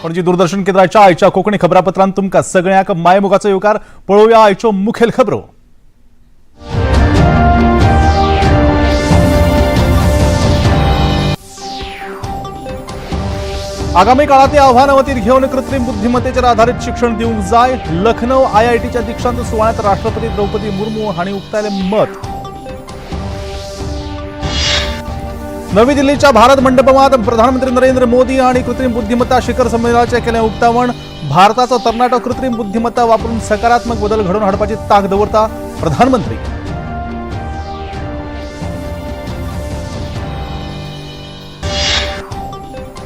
पणजी दूरदर्शन केंद्राच्या आयच्या कोंकणी खबरापत्रांत तुमकां सगळ्यांक मायमोगाचो येवकार. पळोवया आयच्यो मुखेल खबरो. आगामी काळातली आव्हानां वतीत घेवन कृत्रीम बुद्धिमत्तेचेर आधारीत शिक्षण दिवंक जाय. लखनौ आयआयटीच्या दीक्षांत सुवाळ्यांत राष्ट्रपती द्रौपदी मुर्मू हांणी उक्तायलें मत. नवी दिल्लीच्या भारत मंडपमात प्रधानमंत्री नरेंद्र मोदी आणि कृत्रिम बुद्धिमत्ता शिखर संमेलनाचे केलें उक्तावण. भारताचो तरणाटो कृत्रिम बुद्धिमत्ता वापरून सकारात्मक बदल घडोवन हाडपाची तांक दवरता, प्रधानमंत्री.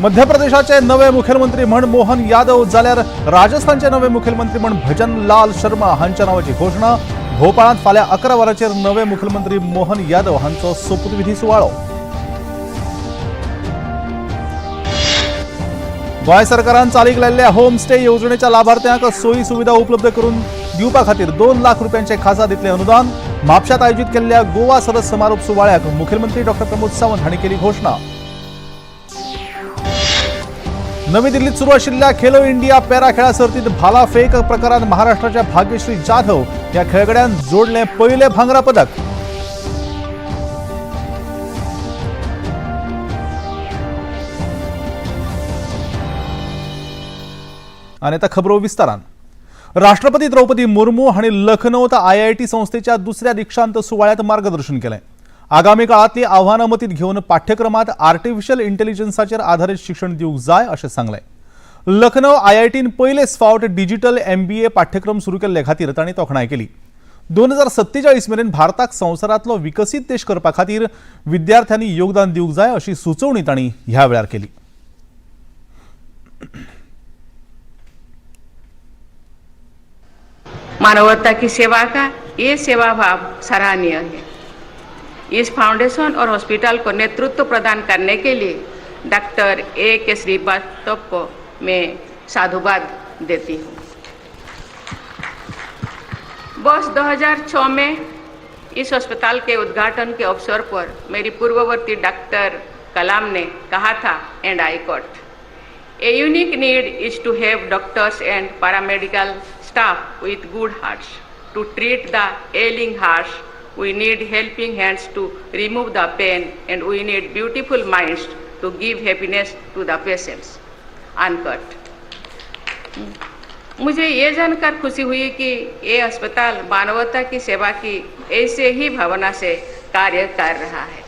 मध्य प्रदेशाचे नवे मुखेलमंत्री म्हण मोहन यादव जाल्यार राजस्थानचे नवे मुखेलमंत्री म्हण भजन लाल शर्मा हांच्या नावाची घोशणा. भोपाळांत फाल्यां 11 वरांचेर नवे मुखेलमंत्री मोहन यादव हांचो सोपूतविधी सुवाळो. गोंय सरकारान चालीक लायिल्ल्या होम स्टे येवजणेच्या लाभार्थ्यांक सोयी सुविधा उपलब्ध करून दिवपा खातीर 2 लाख रुपयांचे खासा दितले अनुदान. म्हापशांत आयोजीत केल्ल्या गोवा सरस समारोप सुवाळ्याक मुखेलमंत्री डॉ प्रमोद सावंत हांणी केली घोशणा. नवी दिल्लीत सुरू आशिल्ल्या खेलो इंडिया पॅरा खेळा सर्तीत भाला फेक प्रकारात महाराष्ट्राच्या भाग्यश्री जाधव या खेळगड्यान जोडले पयले भांगरा पदक. आणि आता खबरो विस्तारान. राष्ट्रपती द्रौपदी मुर्मू हांणी लखनौत आयआयटी संस्थेच्या दुसऱ्या दीक्षांत सुवाळ्यात मार्गदर्शन केलें. आगामी काळातली आव्हानां मतीत घेवन पाठ्यक्रमात आर्टिफिशियल इंटेलिजन्साचेर आधारीत शिक्षण दिवंक जाय अशें सांगलें. लखनौ आयआयटीन पयलेच फावट डिजिटल एमबीए पाठ्यक्रम सुरू केल्ले खातीर तांणी तोखणाय केली. 2047 मेरेन भारताक संवसारांतलो विकसीत देश करपा खातीर विद्यार्थ्यांनी योगदान दिवंक जाय अशी सुचोवणी तांणी ह्या वेळार केली. मानवता की सेवा का ये सेवा भाव सराहनीय है. इस फाउंडेशन और हॉस्पिटल को नेतृत्व प्रदान करने के लिए डॉक्टर ए के श्रीवास्तव को मैं साधुवाद देती हूँ. वर्ष 2006 में इस अस्पताल के उद्घाटन के अवसर पर मेरी पूर्ववर्ती डॉक्टर कलाम ने कहा था, and I quote, "A unique need is to have doctors and paramedical staff with good hearts to treat the ailing hearts. We need helping hands to remove the pain, and we need beautiful minds to give happiness to the patients." Unquote. मुझे ये जानकर खुशी हुई कि ये अस्पताल मानवता की सेवा की ऐसे ही भावना से कार्य कर रहा है.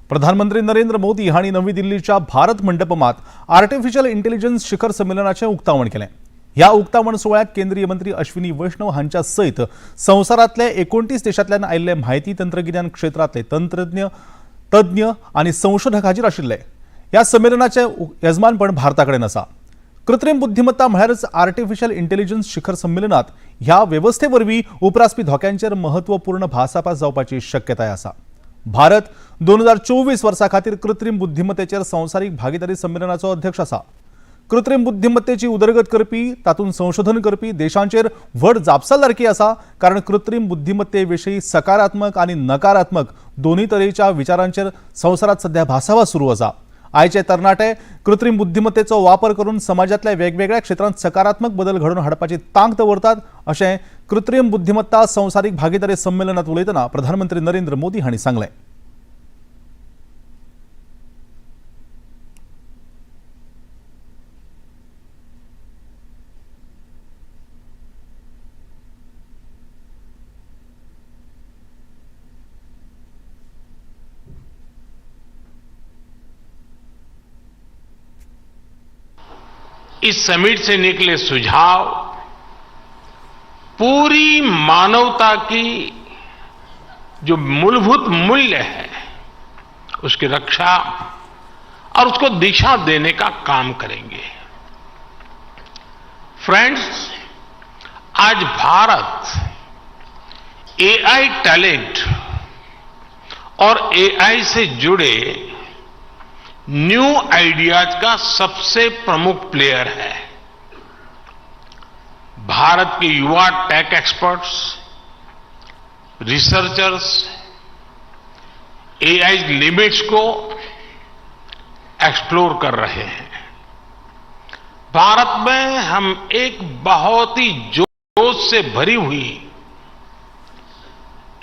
प्रधानमंत्री नरेंद्र मोदी हांणी नवी दिल्लीच्या भारत मंडपमात आर्टिफिशियल इंटेलिजन्स शिखर संमेलनाचें उक्तावण केलें. ह्या उक्तावण सुवाळ्यात केंद्रीय मंत्री अश्विनी वैष्णव हांच्या सयत संवसारांतले 29 देशांतल्यान आयिल्ले म्हायती तंत्रगिन्यान क्षेत्रांतले तंत्रज्ञ, तज्ञ आनी संशोधक हाजीर आशिल्ले. ह्या संमेलनाचें येजमानपण भारता कडेन आसा. कृत्रीम बुद्धिमत्ता म्हळ्यारच आर्टिफिशियल इंटेलिजन्स शिखर संमेलनात ह्या वेवस्थे वरवीं उप्रासपी धोक्यांचेर महत्वपूर्ण भासाभास जावपाची शक्यताय आसा. भारत 2024 वर्सा खातीर कृत्रीम बुद्धिमत्तेचेर संवसारीक भागीदारी संमेलनाचो अध्यक्ष आसा. कृत्रीम बुद्धिमत्तेची उदरगत करपी, तातूंत संशोधन करपी देशांचेर व्हड जापसालदारकी आसा, कारण कृत्रीम बुद्धिमत्ते विशीं सकारात्मक आनी नकारात्मक दोनूय तरेच्या विचारांचेर संवसारांत सध्या भासाभास सुरू आसा. आयचे तरणाटे कृत्रीम बुद्धिमत्तेचो वापर करून समाजांतल्या वेगवेगळ्या क्षेत्रांत सकारात्मक बदल घडोवन हाडपाची तांक दवरतात अशें कृत्रीम बुद्धिमत्ता संवसारीक भागीदारी संमेलनात उलयतना प्रधानमंत्री नरेंद्र मोदी हांणी सांगलें. इस समिट से निकले सुझाव पूरी मानवता की जो मूलभूत मूल्य है उसकी रक्षा और उसको दिशा देने का काम करेंगे. फ्रेंड्स, आज भारत एआई टैलेंट और एआई से जुड़े न्यू आइडियाज का सबसे प्रमुख प्लेयर है. भारत के युवा tech experts, researchers AI limits को एक्सप्लोर कर रहे हैं. भारत में हम एक बहुत ही जोश से भरी हुई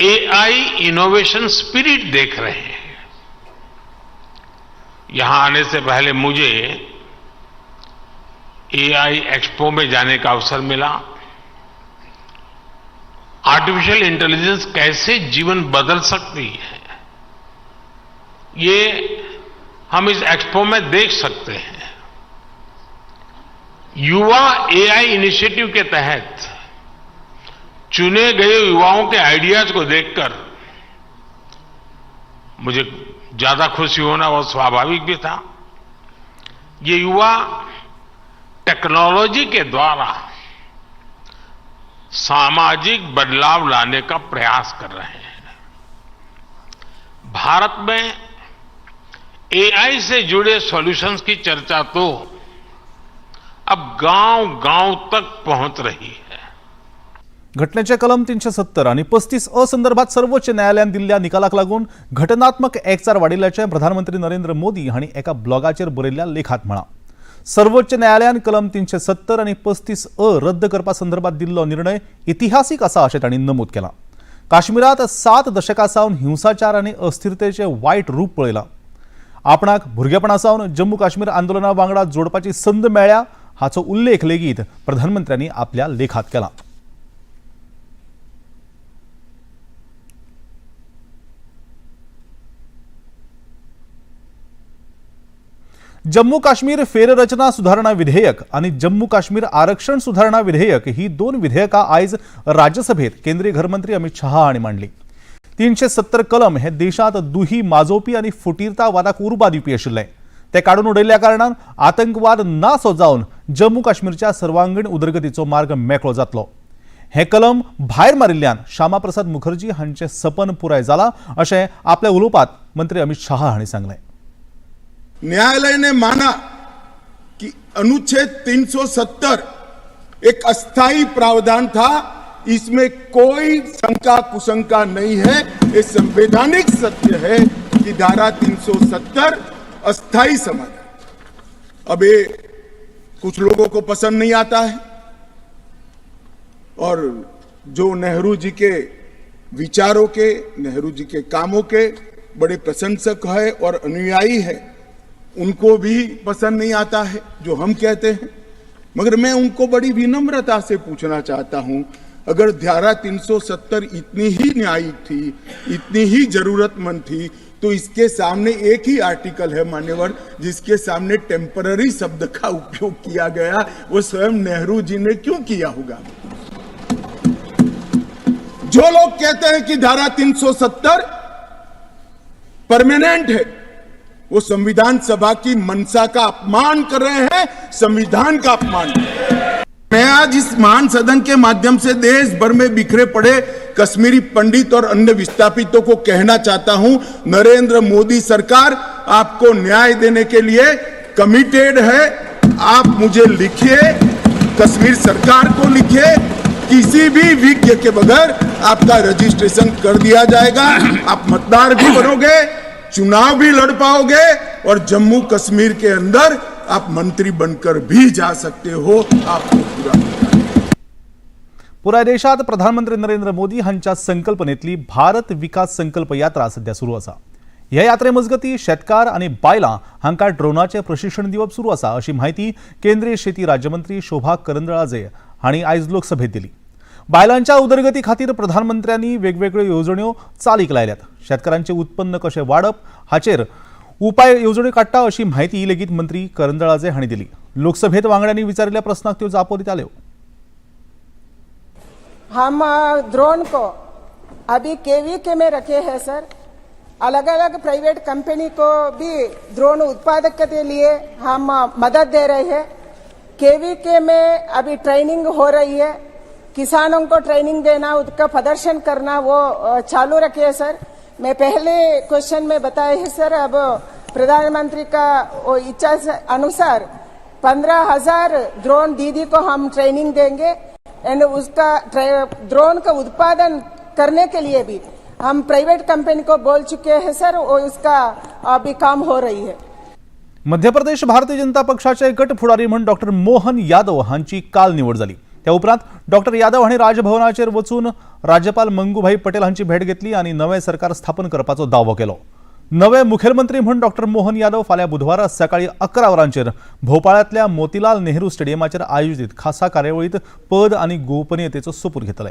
एआई इनोवेशन स्पिरिट देख रहे हैं। यहां आने से पहले मुझे एआई एक्सपो में जाने का अवसर मिला। आर्टिफिशियल इंटेलिजेंस कैसे जीवन बदल सकती है, ये हम इस एक्सपो में देख सकते हैं। युवा एआई इनिशिएटिव के तहत चुने गए युवाओं के आइडियाज को देखकर मुझे ज्यादा खुशी होना बहुत स्वाभाविक भी था। ये युवा टेक्नोलॉजी के द्वारा सामाजिक बदलाव लाने का प्रयास कर रहे हैं। भारत में एआई से जुड़े सॉल्यूशंस की चर्चा तो अब गांव-गांव तक पहुंच रही है। घटनेचे कलम 370 आनी 35 अ संदर्भात सर्वोच्च न्यायालयान दिल्ल्या निकालाक लागून घटनात्मक एकचार वाडिल्ल्याचें प्रधानमंत्री नरेंद्र मोदी हांणी एका ब्लॉगाचेर बरयल्ल्या लेखांत म्हळां। सर्वोच्च न्यायालयान कलम 370 आनी 35 अ रद्द करपा संदर्भात दिल्लो निर्णय इतिहासीक आसा अशें तांणी नमूद केलां। काश्मीरांत 7 दशकां सावन हिंसाचार आनी अस्थिरतेचें वायट रूप पळयलां। आपणाक भुरगेपणा सावन जम्मू काश्मीर आंदोलना वांगडा जोडपाची संद मेळ्ळ्या हाचो उल्लेख लेगीत प्रधानमंत्र्यांनी आपल्या लेखांत केला। जम्मू काश्मीर फेररचना सुधारणा विधेयक आणि जम्मू काश्मीर आरक्षण सुधारणा विधेयक ही 2 विधेयकां आयज राज्यसभेत केंद्रीय घरमंत्री अमित शहा हांणी मांडली। 370 कलम हे देशांत दुही माजोवपी आनी फुटीरतावादाक उर्बा दिवपी आशिल्लें। ते काडून उडयल्ल्या कारणान आतंकवाद नासो जावन जम्मू काश्मीरच्या सर्वांगीण उदरगतीचो मार्ग मेकळो जातलो। हे कलम भायर मारिल्ल्यान श्यामाप्रसाद मुखर्जी हांचें सपन पुराय जालां अशें आपल्या उलोवपांत मंत्री अमित शहा हांणी सांगलें। न्यायालय ने माना कि अनुच्छेद 370 एक अस्थायी प्रावधान था, इसमें कोई शंका कुशंका नहीं है। ये संवैधानिक सत्य है कि धारा 370 अस्थायी समाधान। अब ये कुछ लोगों को पसंद नहीं आता है और जो नेहरू जी के विचारों के, नेहरू जी के कामों के बड़े प्रशंसक है और अनुयायी है, उनको भी पसंद नहीं आता है जो हम कहते हैं। मगर मैं उनको बड़ी विनम्रता से पूछना चाहता हूं, अगर धारा 370 इतनी ही न्यायिक थी, इतनी ही जरूरतमंद थी, तो इसके सामने एक ही आर्टिकल है मान्यवर, जिसके सामने टेम्पररी शब्द का उपयोग किया गया, वो स्वयं नेहरू जी ने क्यों किया होगा? जो लोग कहते हैं कि धारा 370 परमानेंट है, वो संविधान सभा की मंशा का अपमान कर रहे हैं, संविधान का अपमान कर रहे हैं। मैं आज इस महान सदन के माध्यम से देश भर में बिखरे पड़े कश्मीरी पंडित और अन्य विस्थापितों को कहना चाहता हूं, नरेंद्र मोदी सरकार आपको न्याय देने के लिए कमिटेड है। आप मुझे लिखिए, कश्मीर सरकार को लिखिए, किसी भी विज्ञ के बगैर आपका रजिस्ट्रेशन कर दिया जाएगा। आप मतदार भी बनोगे, चुनाव भी लड़ पाओगे और जम्मू कश्मीर के अंदर आप मंत्री बनकर भी जा सकते हो। आपको पूरा पुराय देशात प्रधानमंत्री नरेंद्र मोदी हांच्या संकल्पनेतली भारत विकास संकल्प यात्रा सध्या सुरू आसा। ह्या यात्रे मजगती शेतकार आनी बायलां हांकां ड्रोनाचें प्रशिक्षण दिवप सुरू आसा अशी म्हायती केंद्रीय शेती राज्यमंत्री शोभा करंदळाजे हांणी आयज लोकसभेत दिली। बायलांच्या उदरगती खातीर प्रधानमंत्र्यांनी वेगवेगळ्यो येवजण्यो चालीक लायल्यात। शेतकारांचें उत्पन्न कशें वाडप हाचेर उपाय येवजण्यो काडटा अशी म्हायती लेगीत मंत्री करंदळाजे हांणी दिली। लोकसभेत वांगड्यांनी विचारिल्ल्या प्रस्नाक त्यो जापो दिताल्यो। हम ड्रोन को अभी केवीके में रखे हैं सर। अलग अलग प्राइवेट कंपनी को भी ड्रोन उत्पादक के लिए हम मदद दे रहे हैं। केवीके में अभी ट्रेनिंग हो रही है, किसानों को ट्रेनिंग देना, उसका प्रदर्शन करना वो चालू रखे है सर। मैं पहले क्वेश्चन में बताए हैं सर, अब प्रधानमंत्री का वो इच्छा अनुसार 15,000 ड्रोन दीदी को हम ट्रेनिंग देंगे एंड उसका ड्रोन का उत्पादन करने के लिए भी हम प्राइवेट कंपनी को बोल चुके हैं सर, वो उसका अभी काम हो रही है। मध्य प्रदेश भारतीय जनता पक्षाचे गट फुडारी म्हूण डॉक्टर मोहन यादव हांची काल निवड जाली. त्या उपरांत डॉक्टर यादव हांणी राजभवनाचेर वचून राज्यपाल मंगुभाई पटेल हांची भेट घेतली आनी नवें सरकार स्थापन करपाचो दावो केलो. नवे मुखेलमंत्री म्हूण डॉक्टर मोहन यादव फाल्यां बुधवारा सकाळी 11 वरांचेर भोपाळांतल्या मोतीलाल नेहरू स्टेडियमाचेर आयोजीत खासा कार्यावळीत पद आनी गोपनीयतेचो सोपूत घेतले.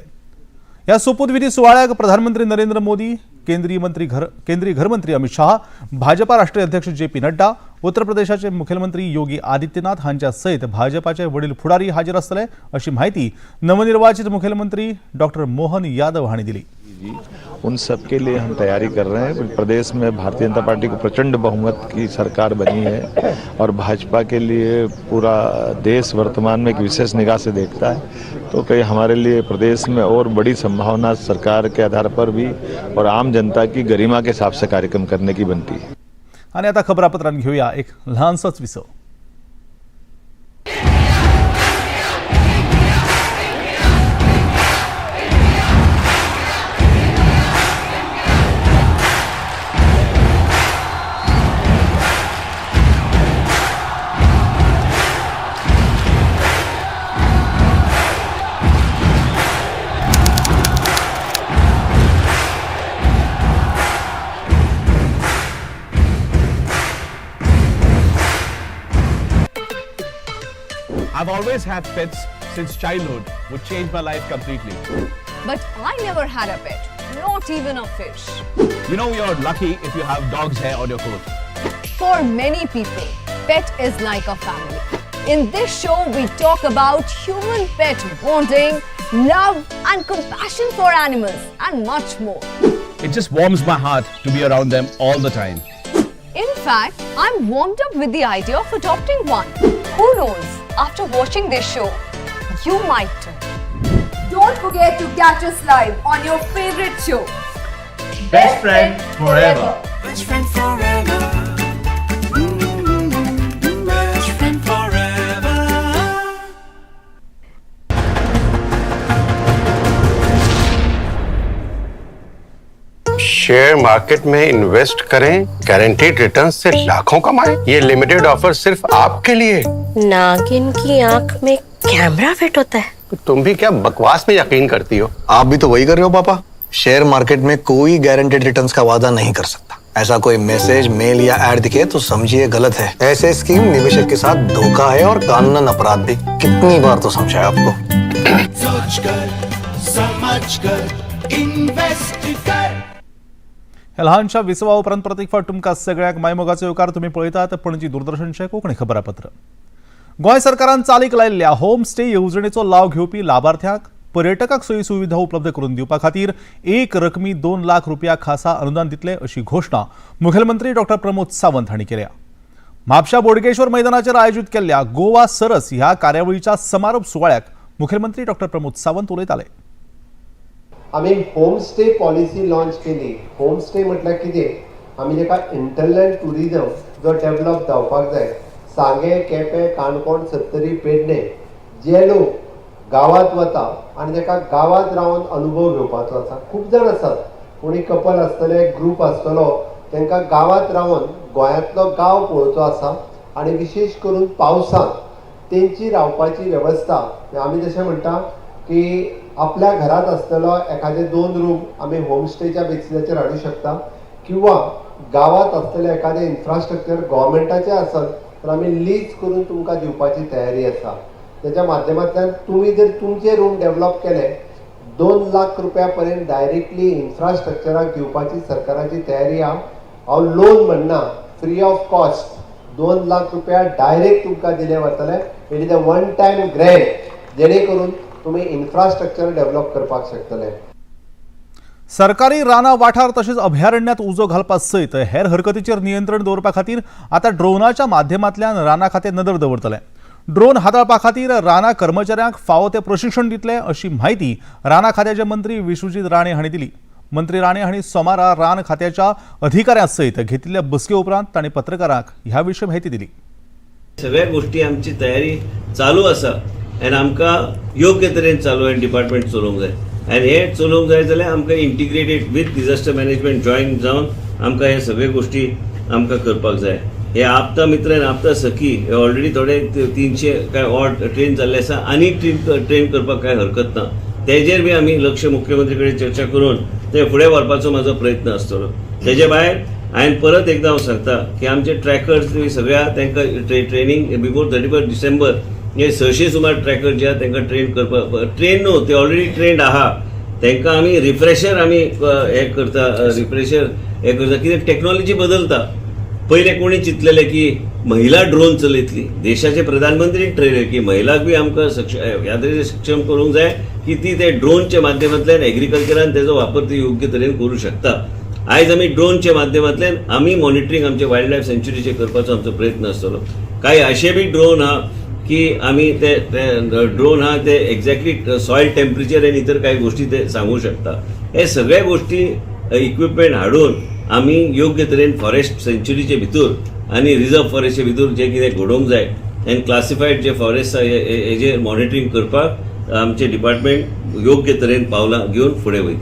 ह्या सोपूतविधी सुवाळ्याक प्रधानमंत्री नरेंद्र मोदी, केंद्रीय घरमंत्री अमित शाह, भाजपा राष्ट्रीय अध्यक्ष जे पी नड्डा, उत्तर प्रदेशाचे मुखेलमंत्री योगी आदित्यनाथ हांच्या सयत भाजपाचे वडील फुडारी हाजीर आसतले अशी माहिती नवनिर्वाचित मुखेलमंत्री डॉक्टर मोहन यादव हांणी दिली. उन सब के लिए हम तैयारी कर रहे हैं. प्रदेश में भारतीय जनता पार्टी को प्रचंड बहुमत की सरकार बनी है और भाजपा के लिए पूरा देश वर्तमान में एक विशेष निगाह से देखता है, तो कहीं हमारे लिए प्रदेश में और बड़ी संभावना सरकार के आधार पर भी और आम जनता की गरिमा के हिसाब से कार्यक्रम करने की बनती है. आणि आता खबरापत्रांत घेऊया एक लहानसंच विसव. I've always had pets since childhood, which changed my life completely. But I never had a pet, not even a fish. You know, you're lucky if you have dog's hair on your coat. For many people, pet is like a family. In this show, we talk about human-pet bonding, love and compassion for animals and much more. It just warms my heart to be around them all the time. In fact, I'm warmed up with the idea of adopting one. Who knows, after watching this show, you might too. Don't forget to catch us live on your favorite show, Best Friend Forever. Best friend forever. Best friend forever. Share market में invest करें, guaranteed return से लाखों कमाएं। ये limited offer सिर्फ आपके लिए। नागिन की आंख में कैमरा फिट होता है। तुम भी क्या बकवास में यकीन करती हो? आप भी तो वही कर रहे हो पापा। शेयर मार्केट में कोई गारंटेड रिटर्न्स का वादा नहीं कर सकता। ऐसा कोई मैसेज, मेल या एड दिखे तो समझिए गलत है। ऐसे स्कीम निवेशक के साथ धोखा है और कानूनन अपराध भी। कितनी बार तो समझाया आपको। सोच कर, समझ कर, इन्वेस्ट कर। ह्या लहानशा विसवा उपरांत परत एक फावट तुमकां सगळ्यांक मायमोगाचो येवकार. तुमी पळयतात पणजी दूरदर्शनचें कोंकणी खबरापत्र. गोंय सरकारान चालीक लायिल्ल्या होम स्टे येवजणेचो लाव घेवपी लाभार्थ्यांक पर्यटकांक सोयी सुविधा उपलब्ध करून दिवपा खातीर एक रकमी 2 लाख रुपया खासा अनुदान दितले अशी घोशणा मुखेलमंत्री डॉक्टर प्रमोद सावंत हांणी केल्या. म्हापशा बोडगेश्वर मैदानाचेर आयोजीत केल्ल्या गोवा सरस ह्या कार्यावळीच्या समारोप सुवाळ्याक मुखेलमंत्री डॉक्टर प्रमोद सावंत उलयताले. आमी होमस्टे पॉलिसी लॉन्च केली. होमस्टे म्हटल्यार कितें, आमी जेका हिंटरलँड ट्युरिजम जो डेवलप जावपाक जाय, सांगें, केपें, काणकोण, सत्तरी, पेडणे, जे लोक गांवांत वता आनी ताका गांवांत रावन अनुभव घेवपाचो आसा. खूब जाण आसात, कोणी कपल आसतले, ग्रूप आसतलो, तांकां गांवांत रावन गोंयांतलो गांव पळोवचो आसा आनी विशेश करून पावसांत तेंची रावपाची वेवस्था. आमी जशें म्हणटा की आपल्या घरात आसतलो एखादे दोन रूम आमी होमस्टेच्या बेसिसाचेर हाडूं शकता किंवा गांवांत आसतलें एखादें इन्फ्रास्ट्रक्चर गोवोरमेंटाचें आसत तर आमी लीज करून तुमकां दिवपाची तयारी आसा. तेच्या माध्यमांतल्यान तुमी जर तुमचे रूम डेवलप केले, 2 लाख रुपया पर्यंत डायरेक्टली इन्फ्रास्ट्रक्चराक दिवपाची सरकाराची तयारी आहा. हांव लोन म्हणना, फ्री ऑफ कॉस्ट 2 लाख रुपया डायरेक्ट तुमकां दिले वतले. It is a one time grant, जेणे करून तुमी इन्फ्रास्ट्रक्चर डेवलप करपाक शकतले. सरकारी रानां वाठार तशेंच अभयारण्यात उजो घालपा सयत हेर हरकतीचेर नियंत्रण दवरपा खातीर आतां ड्रोनाच्या माध्यमांतल्यान रानां खातें नदर दवरतलें. ड्रोन हाताळपा खातीर रानां कर्मचाऱ्यांक फावो तें प्रशिक्षण दितले अशी म्हायती रानां खात्याचे मंत्री विश्वजीत राणे हांणी दिली. मंत्री राणे हांणी सोमारा रान खात्याच्या अधिकाऱ्यां सयत घेतिल्ल्या बसके उपरांत तांणी पत्रकारांक ह्या विशीं म्हायती दिली. सगळ्या गोष्टी आमची तयारी चालू आसा आनी आमकां योग्य तरेन चालू आनी डिपार्टमेंट चलोवंक जाय आनी हे चलोवंक जाय जाल्यार आमकां integrated with disaster management join जावन आमकां हे सगळे गोष्टी आमकां करपाक जाय. हे आपता मित्र आनी आपता सखी हे ऑलरेडी थोडे 300 काय ऑड ट्रेन जाल्ले आसा, आनी ट्रेन करपाक कांय हरकत ना. तेजेर बी आमी लक्ष मुख्यमंत्री कडेन चर्चा करून ते फुडें व्हरपाचो म्हाजो प्रयत्न आसतलो. तेजे भायर हांवें परत एकदां हांव सांगता की आमचे ट्रॅकर्स सगळ्या तांकां ट्रेनींग बिफोर 31 डिसेंबर हे 600 सुमार ट्रॅकर जे आहा तांकां ट्रेन करपाक, ट्रेन न्हू ते ऑलरेडी ट्रेंड आहा, तांकां आमी रिफ्रेशर आमी हें करता, रिफ्रेशर हें करता. कित्याक टॅक्नोलॉजी बदलता. पयलें कोणी चिंतलेलें की महिला ड्रोन चलयतली, देशाचे प्रधानमंत्री ठरयलें की महिलाक बी आमकां ह्या तरेन सक्षम करूंक जाय की ती ते ड्रोनच्या माध्यमांतल्यान एग्रीकल्चरान तेजो वापर ती योग्य तरेन करूं शकता. आयज आमी ड्रोनच्या माध्यमांतल्यान आमी मॉनिटरींग आमचे वायल्ड लायफ सँच्युरीचेर करपाचो आमचो प्रयत्न आसतलो. कांय अशे बी ड्रोन आहा की आमी ते ड्रोन आहा ते एक्झॅक्टली सॉयल टेम्परेचर आनी इतर कांय गोश्टी ते सांगू शकता. हे सगळे गोश्टी इक्विपमेंट हाडून आमी योग्य तरेन फॉरेस्ट सँच्युरीचे भितर आनी रिजर्व फॉरेस्टचे भितर जें कितें घडोवंक जाय आनी क्लासिफायड जे फॉरेस्ट आहा हेजेर मॉनिटरींग करपाक आमचें डिपार्टमेंट योग्य तरेन पावलां घेवन फुडें वयता.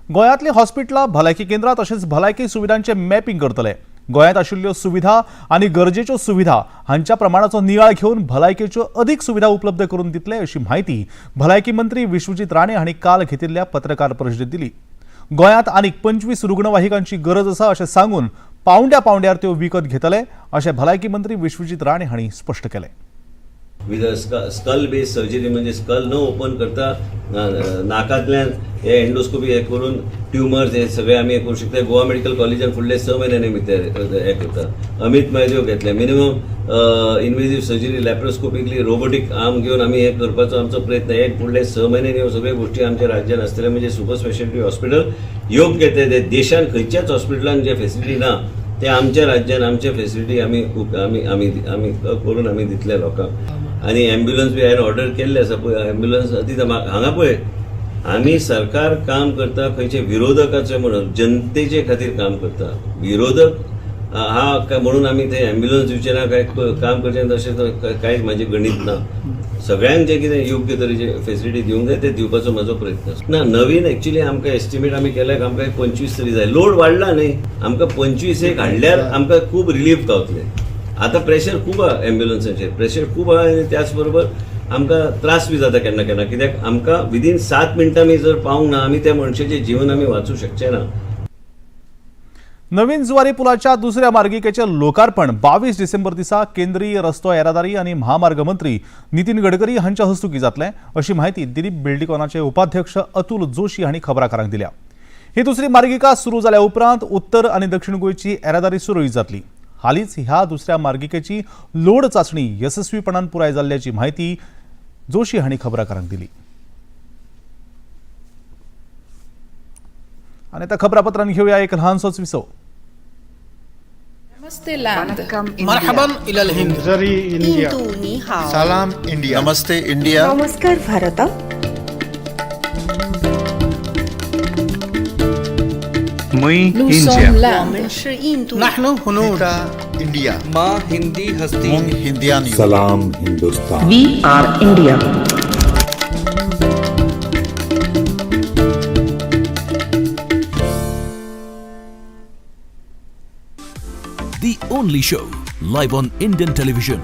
गोंयांतलीं हॉस्पिटलां, भलायकी केंद्रां तशेंच भलायकी सुविधांचें मॅपिंग करतले. गोंयांत आशिल्ल्यो सुविधा आनी गरजेच्यो सुविधा हांच्या प्रमाणाचो नियाळ घेवन भलायकेच्यो अदीक सुविधा उपलब्ध करून दितले अशी म्हायती भलायकी मंत्री विश्वजीत राणे हांणी काल घेतिल्ल्या पत्रकार परिशदेंत दिली. गोंयांत आनीक 25 रुग्णवाहिकांची गरज आसा अशें सांगून पावंड्या पावंड्यार त्यो विकत घेतले अशें भलायकी मंत्री विश्वजीत राणे हांणी स्पश्ट केलें. विथ स्कल बेस सर्जरी म्हणजे स्कल न ओपन करता नाकांतल्यान हे एंडोस्कोपी हे करून ट्युमर्स हे सगळे आमी हे करूं शकता. गोवा मेडिकल कॉलेजान फुडले 6 म्हयन्यांनी आमी ते हे करता. अमीत महादेव घेतले minimum invasive surgery laparoscopically robotic arm घेवन आमी हे करपाचो आमचो प्रयत्न. हे फुडले 6 म्हयन्यांनी ह्यो सगळ्यो गोश्टी आमच्या राज्यान आसतले. म्हणजे सुपर स्पेशालिटी हॉस्पिटल योग्य ते देशान खंयच्याच हॉस्पिटलान जे फेसिलिटी ना ते आमच्या राज्यान आमचे फेसिलिटी आमी आमी आमी आमी करून आमी दितले लोकांक. आनी एम्ब्युलन्स बी हांवें ऑर्डर केल्ले आसा पळय, एम्ब्युलन्स दिता. हांगा पळय आमी सरकार काम करता खंयचे विरोधकाचे म्हणून, जनतेचे खातीर काम करता. विरोधक हा काय म्हणून आमी ते एम्ब्युलन्स दिवचे ना काय काम करचे ना तशें कांयच म्हाजें गणीत ना. सगळ्यांक जें कितें योग्य तरेचे फेसिलिटी दिवंक जाय ते दिवपाचो म्हाजो प्रयत्न आसा. ना नवीन एक्चुली आमकां एस्टिमेट आमी केल्यार आमकां 25 तरी जाय. लोड वाडला न्ही, आमकां 25 एक हाडल्यार आमकां खूब रिलीफ गावतलें. आतां प्रेशर खूब आहा एम्ब्युलन्साचेर, प्रेशर खूब आहा आनी त्याच बरोबर आमकां त्रास बी जाता केन्ना केन्ना, कित्याक आमकां विदीन 7 मिनटां आमी जर पावूंक ना आमी त्या मनशाचें जीवन आमी वाचूं शकचे ना. नवीन जुवारी पुलाच्या दुसऱ्या मार्गिकेचें लोकार्पण 22 डिसेंबर दिसा केंद्रीय रस्तो येरादारी आनी म्हामार्ग मंत्री नितीन गडकरी हांच्या हस्तुकीं जातलें अशी म्हायती दिलीप बिल्डिकॉनाचे उपाध्यक्ष अतुल जोशी हांणी खबराकारांक दिल्या. ही दुसरी मार्गिका सुरू जाल्या उपरांत उत्तर आनी दक्षिण गोंयची येरादारी सुरळीत जातली. हालींच ह्या दुसऱ्या मार्गिकेची लोड चाचणी येसस्वीपणान पुराय जाल्ल्याची म्हायती जोशी हांणी खबराकारांक दिली. आनी आतां खबरापत्रान घेवया एक ल्हानसोच विसव. नमस्ते लैंड. मरहबन इलल हिंद. सलाम इंडिया. नमस्ते इंडिया. नमस्कार भारत. नहनु हुनूद. इंडिया. माँ हिंदी हस्ती. हिंदियानी. सलाम Hindustan. We are India. The only show live on Indian television.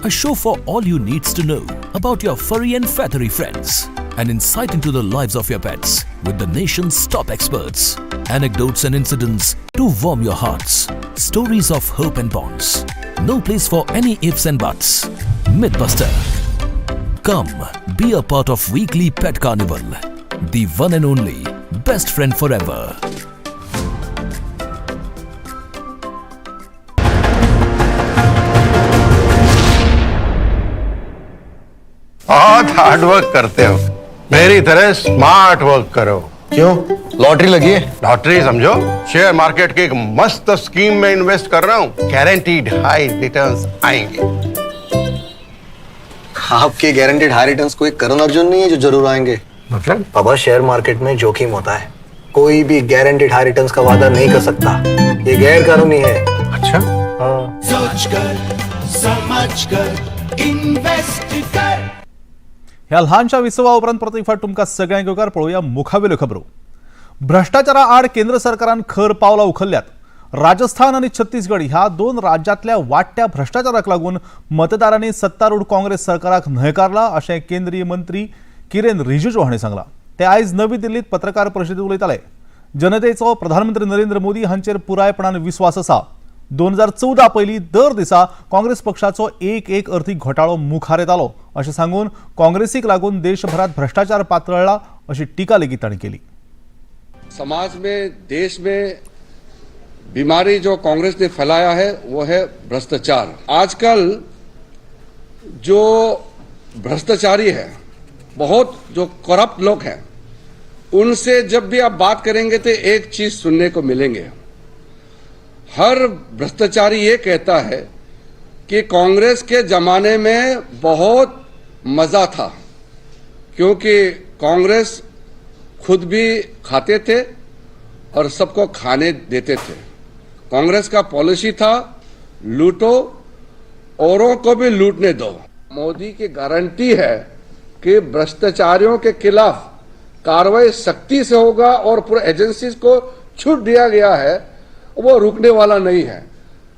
A show for all you needs to know about your furry and feathery friends. An insight into the lives of your pets with the nation's top experts. Anecdotes and incidents to warm your hearts. Stories of hope and bonds. No place for any ifs and buts. Mythbuster. Come, be a part of weekly pet carnival. The one and only best friend forever. बहुत hard work करते हो, Mary तरह smart work करो। क्यों, lottery लगी है? Lottery समझो, share market की एक मस्त स्कीम में इन्वेस्ट कर रहा हूँ, गारंटीड हाई रिटर्न्स आएंगे। आपके गारंटीड हाई रिटर्न्स कोई करण अर्जुन नहीं है जो जरूर आएंगे। मतलब? बाबा, शेयर मार्केट में जोखिम होता है, कोई भी गारंटीड हाई रिटर्न्स का वादा नहीं कर सकता, ये गैर कानूनी है। अच्छा। हाँ। सोच कर, समझ कर, इन्वेस्ट कर। ह्या ल्हानशा विसवा उपरांत परत एक फावट तुमकां सगळ्यांक येवकार. पळोवया मुखावेल्यो खबरो. भ्रश्टाचारा आड केंद्र सरकारान खर पावलां उखल्ल्यात. राजस्थान आनी छत्तीसगड ह्या दोन राज्यांतल्या वाडट्या भ्रश्टाचाराक लागून मतदारांनी सत्तारूढ काँग्रेस सरकाराक न्हयकारला अशें केंद्रीय मंत्री किरेन रिजिजू हांणी सांगलां. ते आयज नवी दिल्लीत पत्रकार परिशदेंत उलयताले. जनतेचो प्रधानमंत्री नरेंद्र मोदी हांचेर पुरायपणान विस्वास आसा. 2014 पयलीं दर दिसा काँग्रेस पक्षाचो एक एक अर्थीक घोटाळो मुखार येतालो अशें सांगून काँग्रेसीक लागून देशभरात भ्रश्टाचार पातळ्ळा अशी टिका लेगीत तांणी केली. समाज में, देश में बीमारी जो कांग्रेस ने फैलाया है वो है भ्रष्टाचार. आजकल जो भ्रष्टाचारी है, बहुत जो करप्ट लोग हैं, उनसे जब भी आप बात करेंगे तो एक चीज सुनने को मिलेंगे. हर भ्रष्टाचारी ये कहता है कि कांग्रेस के जमाने में बहुत मजा था, क्योंकि कांग्रेस खुद भी खाते थे और सबको खाने देते थे. कांग्रेस का पॉलिसी था लूटो, औरों को भी लूटने दो. मोदी की गारंटी है कि भ्रष्टाचारियों के खिलाफ कार्रवाई सख्ती से होगा और पूरे एजेंसीज को छूट दिया गया है, वो रुकने वाला नहीं है.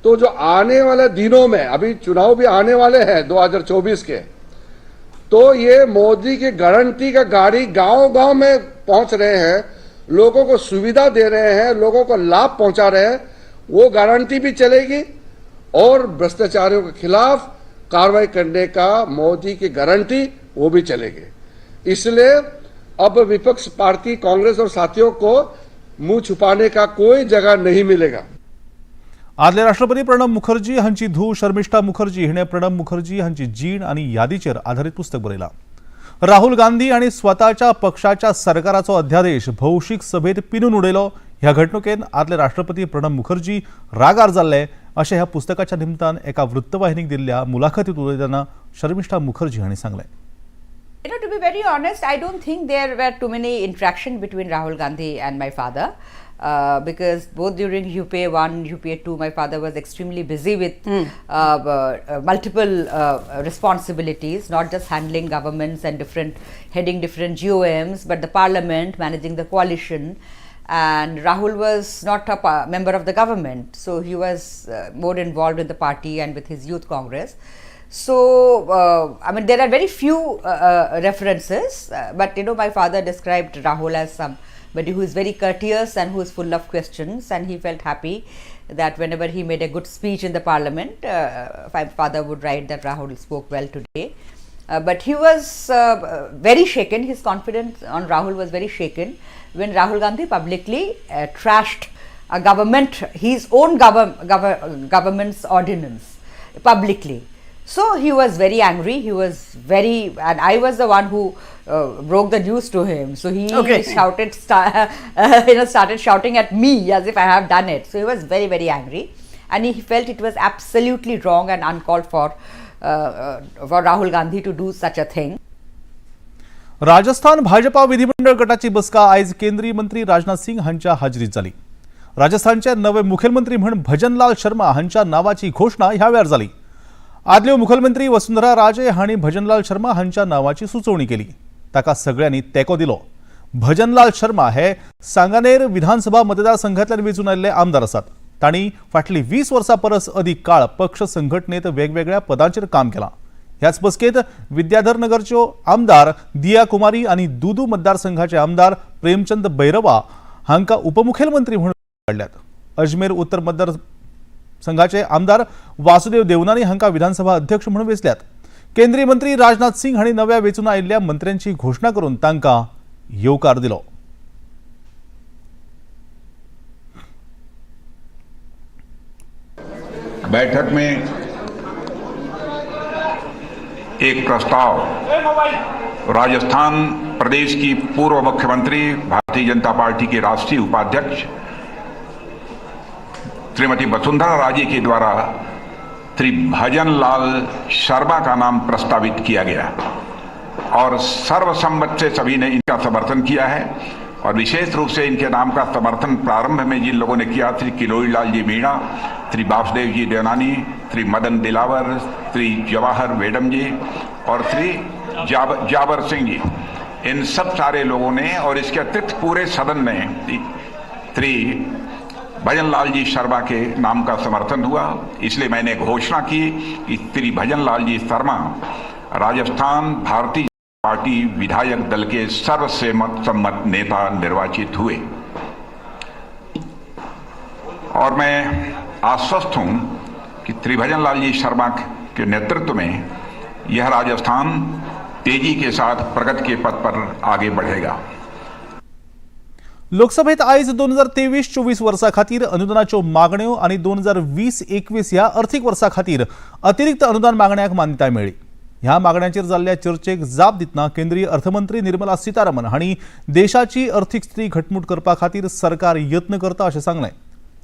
तो जो आने वाले दिनों में, अभी चुनाव भी आने वाले हैं 2024 के, तो ये मोदी की गारंटी का गाड़ी गांव-गांव में पहुंच रहे हैं, लोगों को सुविधा दे रहे हैं, लोगों को लाभ पहुंचा रहे हैं, वो गारंटी भी चलेगी और भ्रष्टाचारियों के खिलाफ कार्रवाई करने का मोदी की गारंटी वो भी चलेगी. इसलिए अब विपक्ष पार्टी कांग्रेस और साथियों को मुंह छुपाने का कोई जगह नहीं मिलेगा. आदले राष्ट्रपती प्रणब मुखर्जी हांची धूव शर्मिष्ठा मुखर्जी हिणें प्रणब मुखर्जी हांची जीण आनी यादीचेर आधारीत पुस्तक बरयलां. राहुल गांधी आनी स्वताच्या पक्षाच्या सरकाराचो अध्यादेश भौशीक सभेत पिनून उडयलो ह्या घडणुकेन आदले राष्ट्रपती प्रणब मुखर्जी रागार जाल्ले अशें ह्या पुस्तकाच्या निमतान एका वृत्तवाहिनीक दिल्ल्या मुलाखतीत उलयतना शर्मिष्ठा मुखर्जी हांणी सांगलें. You know, to be very honest, I don't think there were too many interaction between Rahul Gandhi and my father, because both during UPA 1, UPA 2, my father was extremely busy with multiple responsibilities, not just handling governments and heading different GOMs, but the parliament, managing the coalition. And Rahul was not a member of the government, so he was more involved in the party and with his youth congress. So, I mean, there are very few references, but you know, my father described Rahul as somebody who is very courteous and who is full of questions, and he felt happy that whenever he made a good speech in the parliament, my father would write that Rahul spoke well today. But he was very shaken. His confidence on Rahul was very shaken when Rahul Gandhi publicly trashed a government, his own government's ordinance publicly. So he was very angry. He was very, and I was the one who broke the news to him. So he shouted, started shouting at me as if I have done it. So he was very, very angry, and he felt it was absolutely wrong and uncalled for Rahul Gandhi to do such a thing. Rajasthan Bhajpa विधिमंडळ गटाची बसका आयज केंद्रीय मंत्री राजनाथ सिंग हांच्या हाजरीत जाली. राजस्थानचे नवे मुखेलमंत्री म्हण भजनलाल शर्मा हांच्या नावाची घोषणा ह्या वेळार जाली. आदल्यो मुखेलमंत्री वसुंधरा राजे हांणी भजनलाल शर्मा हांच्या नावाची सुचोवणी केली. ताका सगळ्यांनी तेंको दिलो. भजनलाल शर्मा हे सांगानेर विधानसभा मतदारसंघातल्यान वेंचून आयिल्ले आमदार आसात. तांणी फाटली 20 वर्सां परस अदीक काळ पक्ष संघटनेत वेगवेगळ्या पदांचेर काम केलां. ह्याच बसकेत विद्याधर नगरच्यो आमदार दिया कुमारी आनी दुदू मतदारसंघाचे आमदार प्रेमचंद बैरवा हांकां उपमुखेलमंत्री म्हणून काडल्यात. अजमेर उत्तर मतदारसंघाचे आमदार वासुदेव देवनानी हांकां विधानसभा अध्यक्ष म्हणून वेंचल्यात. केंद्रीय मंत्री राजनाथ सिंग हांणी नव्या वेंचून आयिल्ल्या मंत्र्यांची घोशणा करून तांकां येवकार दिलो. बैठक में एक प्रस्ताव राजस्थान प्रदेश की पूर्व मुख्यमंत्री, भारतीय जनता पार्टी के राष्ट्रीय उपाध्यक्ष श्रीमती वसुंधरा राजे के द्वारा श्री भजनलाल शर्मा का नाम प्रस्तावित किया गया और सर्वसम्मत से सभी ने इनका समर्थन किया है। और विशेष रूप से इनके नाम का समर्थन प्रारंभ में जिन लोगों ने किया, श्री किरोड़ी लाल जी मीणा, श्री वासुदेव जी देवनानी, श्री मदन दिलावर, श्री जवाहर वेडम जी और श्री जाबर सिंह जी, इन सब सारे लोगों ने और इसके अतिरिक्त पूरे सदन ने श्री भजन लाल जी शर्मा के नाम का समर्थन हुआ। इसलिए मैंने घोषणा की कि श्री भजनलाल जी शर्मा राजस्थान भारतीय पार्टी विधायक दल के सर्वसम्मत नेता निर्वाचित हुए। और मैं आश्वस्त हूं कि श्री भजनलाल जी शर्मा के नेतृत्व में यह राजस्थान तेजी के साथ प्रगति के पथ पर आगे बढ़ेगा। लोकसभेत आयज 2023-24 वर्सा खातीर अनुदानाच्यो मागण्यो आनी 2020-21 ह्या अर्थीक वर्सा खातीर अतिरिक्त अनुदान मागण्याक मान्यताय मेळ्ळी। ह्या मागण्यांचेर जाल्ल्या चर्चेक जाप दितना केंद्रीय अर्थमंत्री निर्मला सीतारामन हांणी देशाची अर्थीक स्थिती घटमूट करपा खातीर सरकार यत्न करता अशें सांगलें।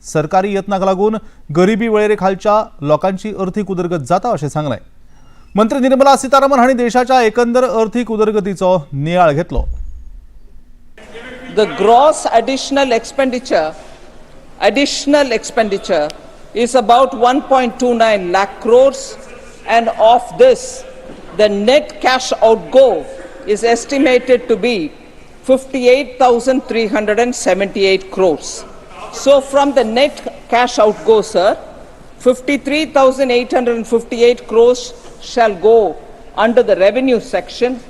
सरकारी यत्नाक लागून गरिबी वळेरे खालच्या लोकांची अर्थीक उदरगत जाता अशें सांगलें। मंत्री निर्मला सीतारामन हांणी देशाच्या एकंदर अर्थीक उदरगतीचो नियाळ घेतलो। The gross additional expenditure is about 1.29 lakh crores, and of this, the net cash outgo is estimated to be 58,378 crores. So from the net cash outgo, sir, 53,858 crores shall go under the revenue section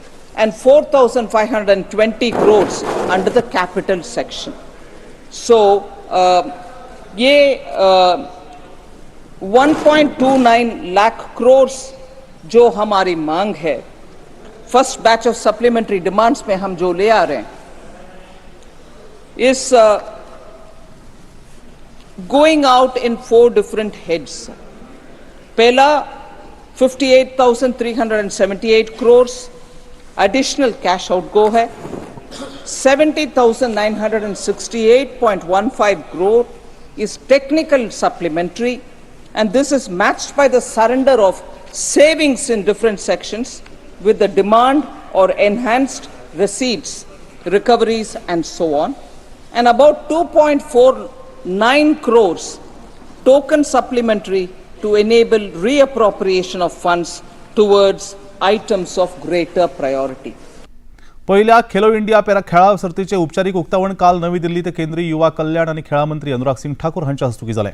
and 4,520 crores under the capital section. So, ये 1.29 lakh crores जो हमारी मांग है, first batch of supplementary demands में हम जो ले आ रहे हैं, is going out in 4 different heads. पहला 58,378 crores additional cash outgo Hai, 70,968.15 crore is technical supplementary, and this is matched by the surrender of savings in different sections with the demand or enhanced receipts, recoveries and so on, and about 2.49 crores token supplementary to enable reappropriation of funds towards items of greater priority. पहिल्या Khelo India para खेळा सर्तीचे औपचारीक उक्तावण काल नवी दिल्लीत केंद्रीय युवा कल्याण आणि खेळा मंत्री अनुराग सिंग ठाकूर हांच्या हस्तुकी जालें।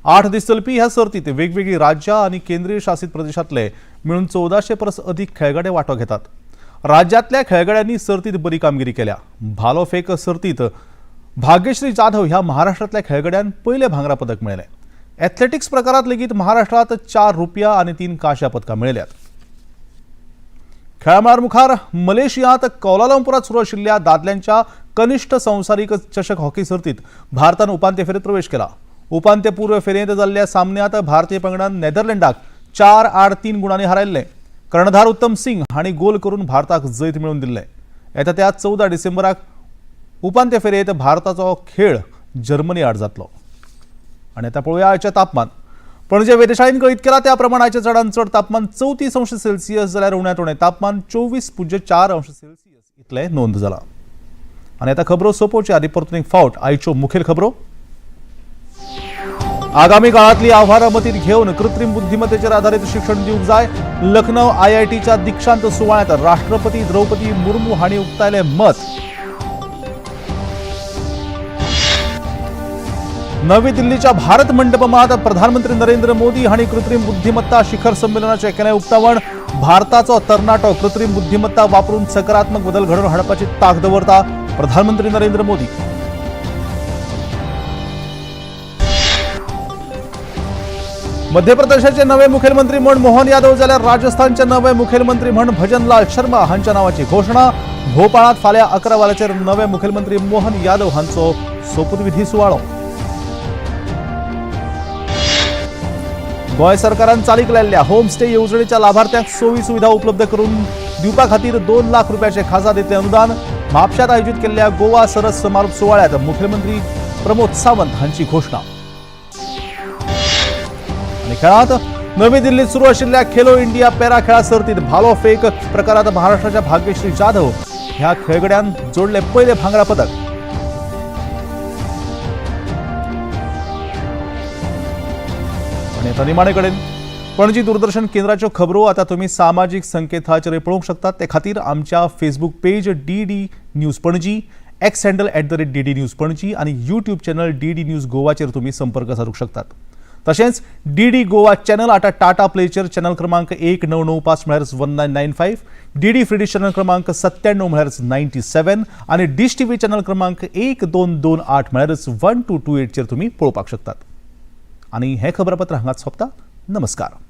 8 दीस चलपी ह्या सर्तीत वेगवेगळी राज्यां आनी केंद्रीय शासित प्रदेशांतले मेळून 1400 परस अदीक खेळगडे वांटो घेतात। राज्यांतल्या खेळगड्यांनी सर्तीत बरी कामगिरी केल्या। भालो फेक सर्तीत भाग्यश्री जाधव ह्या महाराष्ट्रांतल्या खेळगड्यान पयलें भांगरा पदक मेळ्ळें। एथलेटिक्स प्रकारात लेगीत महाराष्ट्रात 4 रुपया आनी 3 कांश्या पदकां मेळ्ळ्यात। खेळामळार मुखार मलेशियांत कौलालंपुरात सुरू आशिल्ल्या दादल्यांच्या कनिष्ठ संवसारीक चषक हॉकी सर्तीत भारतान उपांत्य फेरीत प्रवेश केला। उपांत्यपूर्व फेरयेंत जाल्ल्या सामन्यांत भारतीय पंगडान नेदरलँडाक 4-3 गुणांनी हारायल्लें। कर्णधार उत्तम सिंग हांणी गोल करून भारताक जैत मेळोवन दिल्लें। येता त्या 14 डिसेंबराक उपांत्य फेरयेंत भारताचो खेळ जर्मनी आड जातलो। आनी आतां पळोवया आयचें तापमान। पणजे वेधशाळेन कळीत केला त्या प्रमाण आयचें चडांत चड तापमान 34 अंश सेल्सियस जाल्यार उण्यांत उणें तापमान 24.4 अंश सेल्सियस इतलें नोंद जालां। आनी आतां खबरो सोंपोवचे आदी परतून एक फावट आयच्यो मुखेल खबरो। आगामी काळांतली आव्हानां मतींत घेवन कृत्रीम बुद्धिमत्तेचेर आधारीत शिक्षण दिवंक जाय। लखनौ आयआयटीच्या दीक्षांत सुवाळ्यांत राष्ट्रपती द्रौपदी मुर्मू हांणी उक्तायलें मत। नवी दिल्लीच्या भारत मंडपमात प्रधानमंत्री नरेंद्र मोदी हांणी कृत्रीम बुद्धिमत्ता शिखर संमेलनाचें केलें उक्तावण। भारताचो तरणाटो कृत्रीम बुद्धिमत्ता वापरून सकारात्मक बदल घडोवन हाडपाची तांक दवरता प्रधानमंत्री नरेंद्र मोदी। मध्य प्रदेशाचे नवे मुखेलमंत्री म्हण मोहन यादव जाल्यार राजस्थानचे नवे मुखेलमंत्री म्हण भजनलाल शर्मा हांच्या नावाची घोशणा। भोपाळात फाल्यां 11 वरांचेर नवे मुखेलमंत्री मोहन यादव हांचो सोपूतविधी सुवाळो। गोंय सरकारान चालीक लायिल्ल्या होम स्टे येवजणेच्या लाभार्थ्यांक सोयी सुविधा उपलब्ध करून दिवपा खातीर 2 लाख रुपयाचे खासा दितले अनुदान। म्हापशांत आयोजीत केल्ल्या गोवा सरस समारोप सुवाळ्यांत मुखेलमंत्री प्रमोद सावंत हांची घोशणा। आनी खेळांत नवी दिल्लीत सुरू आशिल्ल्या खेलो इंडिया पॅरा खेळा सर्तीत भालो फेक प्रकारात महाराष्ट्राच्या भाग्यश्री जाधव ह्या खेळगड्यान जोडले पयलें भांगरा पदक। आनी निमाणे कडेन पणजी दूरदर्शन केंद्राच्यो खबरो आतां तुमी सामाजीक संकेतथळाचेर पळोवंक शकतात। ते खातीर आमच्या Facebook page DD news Panaji, X handle @DDNews Panaji आनी यूट्यूब चॅनल डीडी न्यूज गोवाचेर तुमी संपर्क सादूंक शकतात. तशेंच डीडी गोवा चॅनल आतां टाटा प्लेचेर चॅनल क्रमांक 1995 म्हळ्यार 1995, डीडी फ्री चॅनल क्रमांक 97 म्हळ्यार 97 आनी डिश टीव्ही चॅनल क्रमांक 1228 म्हळ्यारच 1228चेर तुमी पळोवपाक शकतात. आनी हें खबरापत्र हांगाच सोंपता. नमस्कार.